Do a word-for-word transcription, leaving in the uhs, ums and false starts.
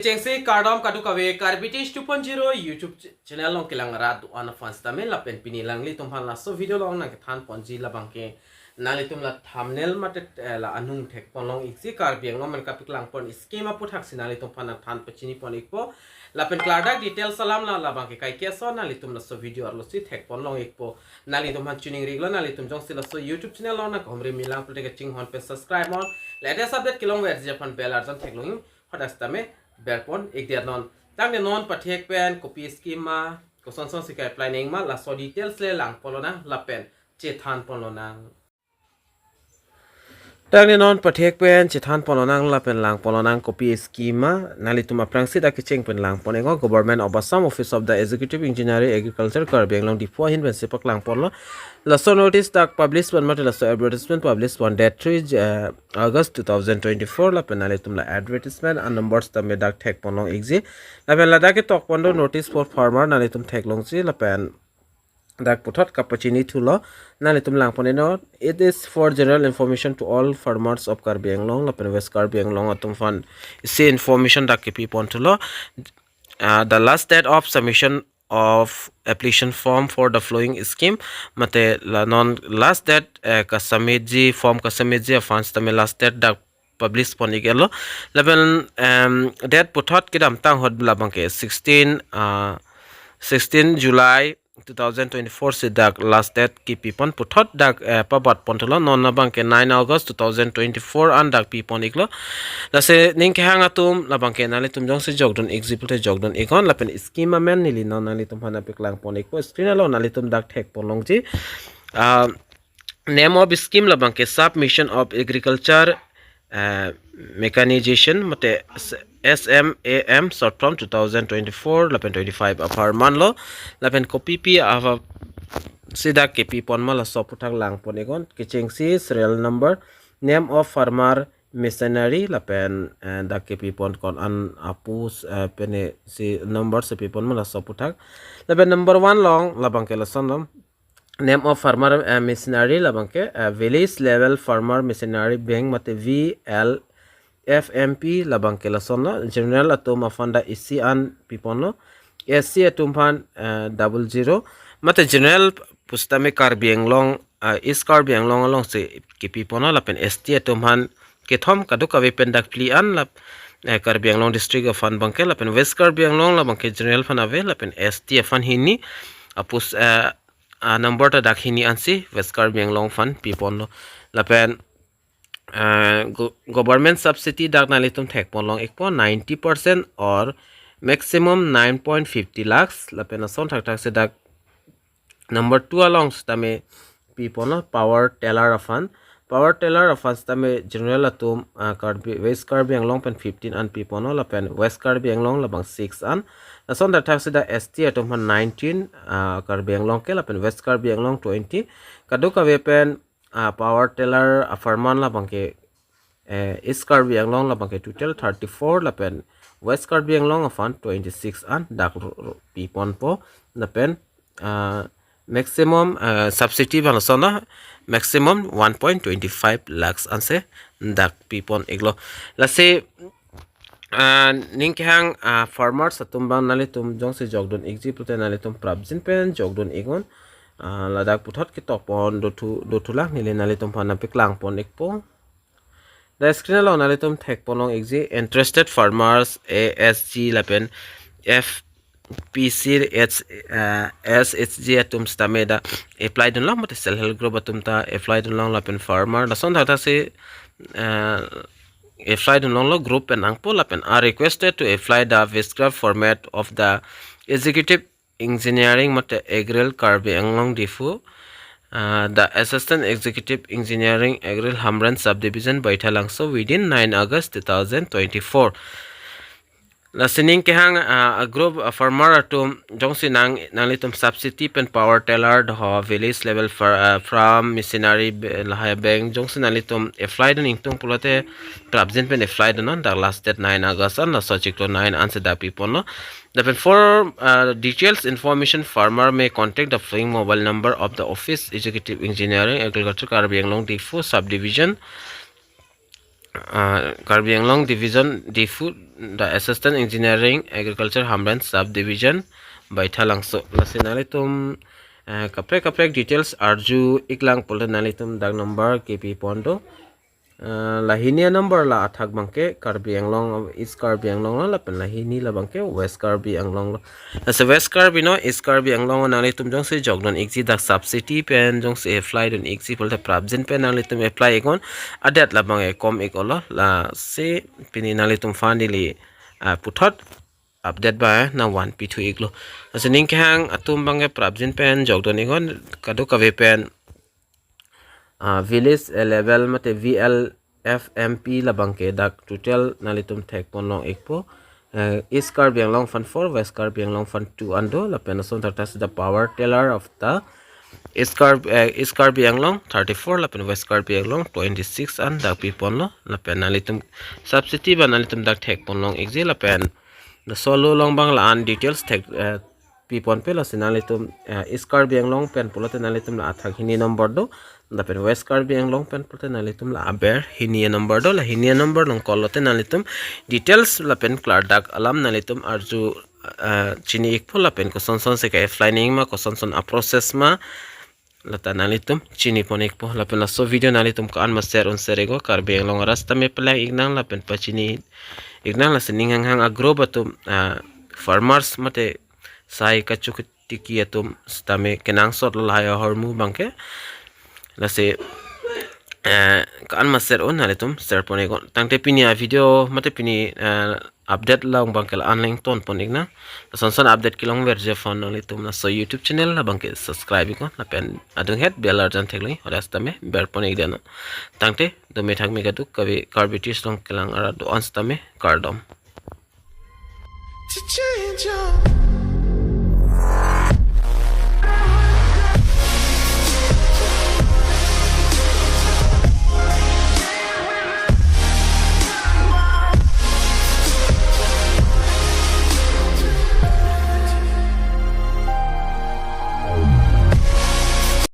Chengsi kardom kadokave Karbi Tech two point zero YouTube ch- channel along kelang rat do-an aphan sitame lapen pini nanglitum aphan laso video along nangkethan ponji labangke nanglitum la thumbnail mate, eh, la anung thek ponlong iksi Karbi Anglong men kapaklang pon scheme aputhaksi nanglitum aphan nangthan pachini pon ikpo. Lapen klardak details alam la labangke kaike ason nanglitum laso video arlosi thek ponlong ikpo. Nanglitum aphan choningri iklo, nanglitum jongsi laso YouTube channel along nangkahumri milang pulote kachinghon pen subscribe on. Latest update kelongverji aphan bell arjan theklong, hadak sitame ber pon ikdet non. Tangte non pathek pen kopi scheme ma, kosonson si ka-apply nangji ma, laso details le lang ponlonang lapen chethan ponlonang. Tangte non pathek pen chethan ponlonang lapen lang ponlonang kopi scheme ma, nanglitum aphrangsi dak kecheng pen lang pon iknon. Government of Assam, Office of the Executive Engineering, Agriculture, Karbi Anglong, Diphu ahin pensi paklang ponlo. Laso notice dak publish pon mate laso advertisement publish pon date three, eh, August two thousand twenty-four lapen nanglitum la advertisement a-number sitame dak thek ponlong ikji. Lapen ladak ketok pon do notice for farmer, nanglitum theklongji lapen dak puthot kapachini thulo, nanglitum lang pon iknon. It is for general information to all farmers of Karbi Anglong lapen West Karbi Anglong atum aphan isi information dak kepi pon thulo. Uh, the last date of submission of application form for the following scheme, mate la non last date, eh, ka-submit ji, form ka-submit ji aphan sitame last date dak publish pon iklo. Lapen, em, date puthot kedamtang ahut labangke sixteen, ah, sixteen July two thousand twenty-four si dak last date kepi pon, puthot dak, eh, pabat pon thulo. Non labangke nine August two thousand twenty-four an dak pi pon iklo. Lasi ning kehang atum labangke nanglitum jongsi jokdun ikji pulote jokdun iknon lapen scheme amen neli non nanglitum aphan nangpaklang pon ikpo. Screen along nanglitum dak thek ponlongji. Ah, name of scheme labangke Sub Mission of Agriculture, eh, Mechanization mate S- SMAM, short form, two thousand twenty-four lapen twenty-five apharman lo. Lapen kopipi aphan si dak kepi pon ma laso aputhak lang pon iknon. Kechengsi serial number, name of farmer, machinery lapen, eh, dak kepi pon ko-an a-post, eh, pensi number si pi pon ma laso aputhak. Lapen number one along labangke lason lo. Name of farmer, eh, machinery labangke, eh, village level farmer machinery bank mate V L F M P labangke lasonlo. General atum aphan dak isi an pi ponlo. S C atum aphan, eh, double zero. Mate general pusitame Karbi Anglong, eh, East Karbi Anglong alongsi kepi ponlo lapen S T atum aphan kethom, kadokave pen dak phli an lap, eh, Karbi Anglong district aphan abangke lapen West Karbi Anglong labangke general aphan ave lapen S T aphan hini a-post, eh, a-number ta dak hini ansi West Karbi Anglong aphan pi ponlo. Lapen, eh, go- government subsidy dak nanglitum thek ponlong ikpo, ninety percent or maximum nine point fifty lakhs. Lapen lason thakthak si dak number two along sitame pi ponlo power tiller aphan. Power tiller aphan sitame general atum, ah, Karbi, West Karbi Anglong pen fifteen an pi ponlo lapen West Karbi Anglong labang six an. Lason thakthak si dak S T atum aphan nineteen, ah, Karbi Anglong ke lapen West Karbi Anglong twenty. Kadokave pen, ah, power tiller apharman labangke, eh, East Karbi Anglong labangke total thirty-four lapen West Karbi Anglong aphan twenty-six an dak ro- ro- pi ponpo lapen, ah, maximum, ah, subsidy bang lasonlo, maximum one point twenty-five lakhs ansi dak pi pon iklo. Lasi, ah, ning kehang, ah, farmers atum abang nanglitum jongsi jokdun ikji pulote nanglitum prapjin pen jokdun iknon. Ah, ladak puthot ketok pon dothu dothu lang neli nanglitum aphan nangpaklang pon ikpo. Dak screen along nanglitum thek ponlong ikji, interested farmers, A S G lapen F P C H, eh, S H G atum sitame dak apply dunlong mate self help group atum ta apply dunlong lapen farmer lason thakthak si, eh, apply dunlonglo group pen angpo lapen are requested to apply the prescribed format of the executive engineering mate Agri Karbi Anglong Diphu, uh, the assistant executive engineering Agri Hamren subdivision Baithalangso within nine August two thousand twenty-four. Lasi ning kehang, uh, a group, uh, farmer atum jongsi nang nanglitum subsidy pen power tiller doho village level far, uh, farm machinery be- lahai abang jongsi nanglitum apply dun ingtung pulote prapjin pen apply dunnon, dak last date nine August an, laso achiklo nine ansi dak pi ponlo. Lapen for, uh, details information, farmer may contact the following mobile number of the office, Executive Engineering, Agriculture, Karbi Anglong Diphu subdivision, uh, Karbi Anglong Division, Diphu, the Assistant Engineering Agriculture Hamren Subdivision, Baithalangso. Lasi nanglitum eh, kaprek kaprek details arju iklang pulote nanglitum dak number kepi pon do. Eh, la hini number la athak abangke Karbi Anglong, East Karbi Anglong lo, lapen la hini la abangke West Karbi Anglong lo. Lasi West Karbi no, East Karbi Anglong nanglitum jongsi jokdun ikji, dak subsidy pen jongsi apply dun ikji pulote prapjin pen nanglitum apply iknon, adet la abangke kom ik olo. Lasi pini nanglitum aphan neli ah, puthot update ba nangvanpi thu iklo. Lasi ning kehang atum abangke prapjin pen jokdun iknon, kadokave pen ah, village eh, level mate V L F M P la abangke dak total nanglitum thek pon long ikpo. Eh, East Karbi Anglong aphan four, West Karbi Anglong aphan two an do, lapen ason thakthak si the power tiller of the East Karbi, eh, East Karbi Anglong thirty-four, lapen West Karbi Anglong twenty-six an dak pi pon lo, lapen nanglitum subsidy ba nanglitum dak thek pon long ikji, lapen the solo along abang la-an details thek eh, pi pon pe. Lasi nanglitum eh, East Karbi Anglong pen pulote nanglitum la athak hini number do, lapen West Karbi Anglong pen pulote nanglitum la aber hini number do. La hini number along call lote nanglitum details lapen klardak alam nanglitum arju eh, chini ikpo, lapen koson son si ke-apply nangji ma, koson son a-process ma, lata nanglitum chini pon ikpo. Lapen laso video nanglitum ko-an ma share un share iknon, Karbi Anglong arat tame palang iknang lapen pachini iknang. Lasi ning hanghang a-group atum ah, farmers mate sai kachuk tiki atum sitame kenangsot lo lahai ahormu abangke. Lasi eh, ko-an ma share un nanglitum share pon iknon. Tangte pini a-video mate pini eh, update along abangke la-an le ington pon iknang. Lason son update kelongverji aphan nanglitum laso YouTube channel la abangke subscribe iknon, lapen adunghet bell arjan theklong, oras tame ber pon iknon. Tangte dome thakme kadokave Karbi Tish along kelang arat do-an sitame kardom. To change your